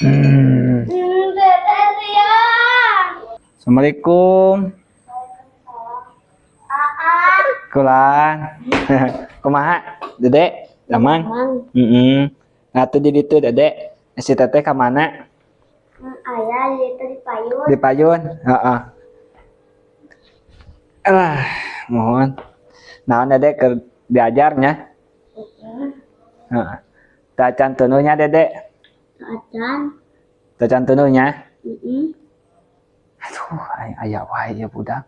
Teteh siang. Assalamualaikum. Aa. Kulan. Kumaha? Dede, damang? Mang, Heeh. Nah, tuh di ditu Dede. Si Teteh ka mana? Aya di itu di payun. Di payun. Heeh. Alah, mohon. Naon Dede keur diajarnya? Heeh. Teu acan tunduhnya Dede. Acan. Teu acan tunduhnya. Heeh. Aduh, aya wae ieu budak.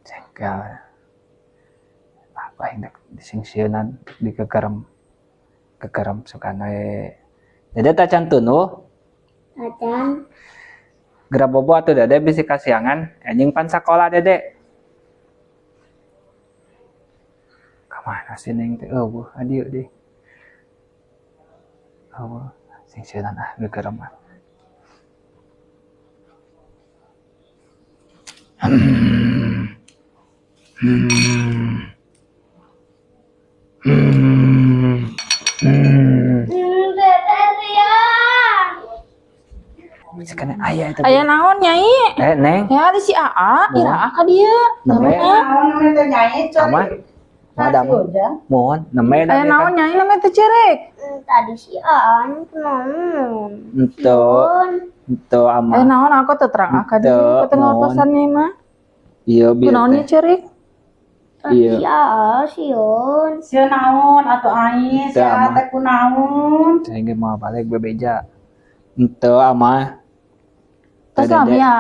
Jengkel. Apa yang dek disingsieunan digegerem. Gegerem sugan we. Dede teu acan tunduh. Acan. Geura bobo atuh Dede bisi kasiangan, anjing pan sakola Dede. Kamana sih Neng teh eueuh adieu deui. Eueuh, singsieunan ah gegerem ah. Teteh siang. Sekarang aya itu. Aya naon Nyai? Eh, Neng. Ya ada si Aa, Mohon. ira ka dieu. Nembe. Naon namanya teh Nyai cari. Ama. Madam. Mohon, nembe Aya naon Nyai namanya teh cerek. Tadi si Aan naon. Ento, ento ama. Aya naon aku teu terang ka dieu. Teu, Ku teu ngawartosan Nyai mah. Iya, bieu Kunaon teh. nya cerik? Iya. Si Aa sieun. Sieun naon atuh aing, Teu, sia ama. teh kunaon. Saya ge mau balik bebeja. Ento ama. Tos Teu, lami Dede. ya.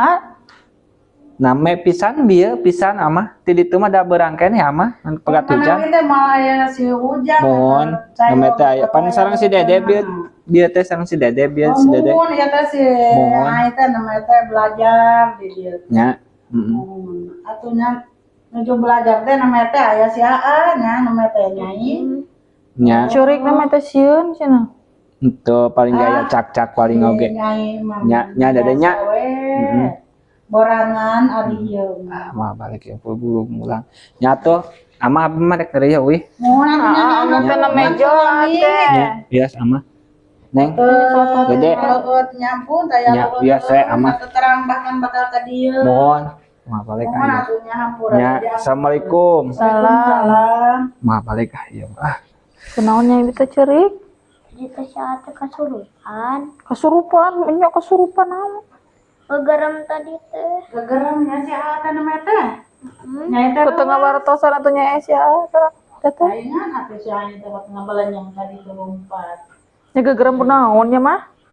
Name pisan bieu pisan ama. Ti ditu mah da beurang keneh ama, pegat hujan. Mana teh malah aya si hujan. Mohon, name teh aya. Pan sareng si Dede bieu, bieu teh sareng si Dede bieu si Dede. Mohon ieu teh si Mohon. Aing teh namanya teh belajar di dieu. Nya. Heeh. Mohon. Atuh nya nuju belajar teh namanya teh aya si Aa nya namanya teh Nyai. Nya. Cerik namanya teh sieun cenah. Ento paling gaya cak-cak paling oge. Nyai mah. Nya, nya Dede nya. biasa we. Borangan ari ieu. Ah, mah balik ya buru mulang. Nya tuh ama abi mah rek ngeri euy. Mohon atuh nya Aa, nya. teh na mejo teh. Nya, bias ama. Neng, Dede. Heeh, nyampun taya Nya, biasa, ama. Terang bahkan bakal ka dieu. Mohon. Mah balik Mohon aja. atuh nya hampura. Nya, assalamualaikum. Salam. Mah balik ah ieu. Ah, Kunaon Nyai teh cerik? Di teh si Aa teh kasurupan. Kasurupan, nya kasurupan naon? Gegerem tadi teh. Gegerem nya si Aa teh namanya teh. Nyai teh Ku teu ngawartosan atuh Nyai si Aa teh. Ayeuna atuh si Aa teh waktu ngabalenyang tadi teh lompat. Nya gegerem kunaon nya mah?